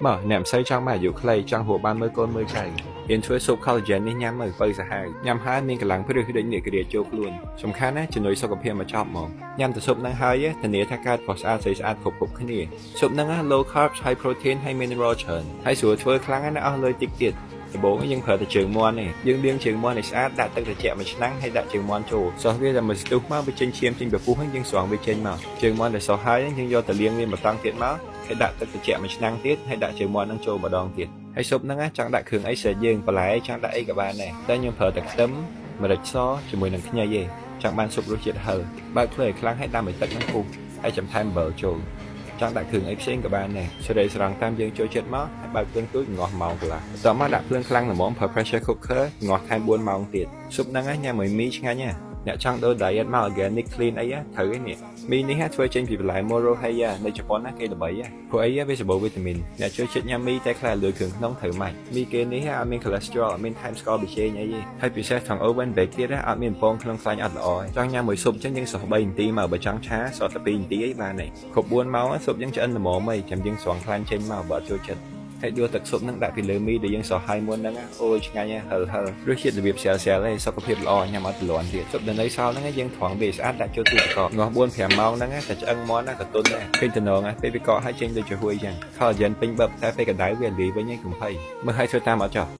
មកអ្នកមិនសូវចង់មកអាយុខ្លីចង់រស់បានមើលកូនមើលចៅរៀនធ្វើស៊ុប collagen នេះញ៉ាំមើលបើសាហាវញ៉ាំហើយមានកម្លាំងព្រឹសដូចនេះគ្រាចូលខ្លួនសំខាន់ណាស់ជំនួយសុខភាពមកចប់ហ្មងញ៉ាំតែស៊ុបហ្នឹងហើយធានាថាកើតប្រុសស្អាតស្រីស្អាតគ្រប់គ្រប់គ្នាស៊ុបហ្នឹង low carb, high protein ហើយ mineral ច្រើនហើយស្រួលធ្វើខ្លាំងណាស់អស់លុយតិចទៀតដំបូងយើងប្រើតែជើងមាន់ទេយើងលាងជើងមាន់ឲ្យស្អាតដាក់ទឹកត្រជាក់មួយឆ្នាំងហើយដាក់ជើងមាន់ចូលសោះវាតែមួយស្ទុះមកវាចេញឈាមចេញពពុះហ្នឹងយើងស្រង់វាចេញមកជើងមាន់ដែលសោះហើយយើងយកទៅលាងវាមួយតង់ទៀតមកហើយដាក់ទឹកត្រជាក់មួយឆ្នាំងទៀតហើយដាក់ជើងមាន់ហ្នឹងចូលម្ដងទៀតហើយស៊ុបហ្នឹងចង់ដាក់គ្រឿងអីស្រេចយើងបន្លែចង់ដាក់អីក៏បានដែរតែខ្ញុំប្រើតែខ្ទឹមម្រេចសជាមួយនឹងខ្ញីទេចង់បានស៊ុបរសជាតិហឹរបើកភ្លើងឲ្យខ្លាំងហើយដាំឲ្យទឹកហ្នឹងពុះហើយចាំថែមអំបិលចូលចង់ដាក់គ្រឿងអីផ្សេងក៏បានដែរសេរីស្រង់តាមយើងចូលចិត្តមកហើយបើកភ្លើងទូចងាស់ម៉ោងកន្លះបន្ទាប់មកដាក់ភ្លើងខ្លាំងល្មមប្រើ pressure cooker ងាស់ថែម4ម៉ោងទៀតស៊ុបហ្នឹងញ៉ាំមួយមីឆ្ងាញ់ណាស់អ្នកចង់ដូរ diet មក organic clean អីត្រូវឯនេះមីនេះធ្វើចេញពីបន្លែ Moroheiya នៅជប៉ុនណាគេល្បីព្រោះអីវាសម្បូរវីតាមីនអ្នកចូលចិត្តញ៉ាំមីតែខ្លាចលើគ្រឿងក្នុងត្រូវម៉ាច់មីគេនេះអត់មាន cholesterol អត់មានថែមស្ករប៊ីចេងអីទេហើយពិសេសថង oven bake ទៀតអត់មានពងក្នុងខ្លាញ់អត់ល្អចង់ញ៉ាំមួយស៊ុបចឹងយើងស្រុះ3នាទីមកបើចង់ឆាស្រុះតែ2នាទីអីបានហើយគ្រប់4ម៉ោងស៊ុបយើងឆ្អិនល្មមអីចាំយើងស្រង់ខ្លាញ់ចេញមកបើអត់ចូលចិត្តហើយដួសទឹកស៊ុបហ្នឹងដាក់ពីលើមីដែលយើងស្រុះហើយមុនហ្នឹងអូយឆ្ងាញ់ហឹរហឹររសជាតិរបៀបស្រាលស្រាលឯងសុខភាពល្អញ៉ាំអត់ទលាន់ទៀតស៊ុបដែលនៅសល់ហ្នឹងយើងត្រង់វាស្អាតដាក់ចូលទូទឹកកកងាស់4 5ម៉ោងហ្នឹងតែឆ្អឹងមាន់ណាក៏ទន់ដែរឃើញតំណងពេលវាកកឲ្យចេញដូចជាហួយចឹង collagen ពេញបឹបតែពេលកម្ដៅវាលាយវិញឯងកុំភ័យមើលឲ្យធ្វើតាមអត់ចោះ។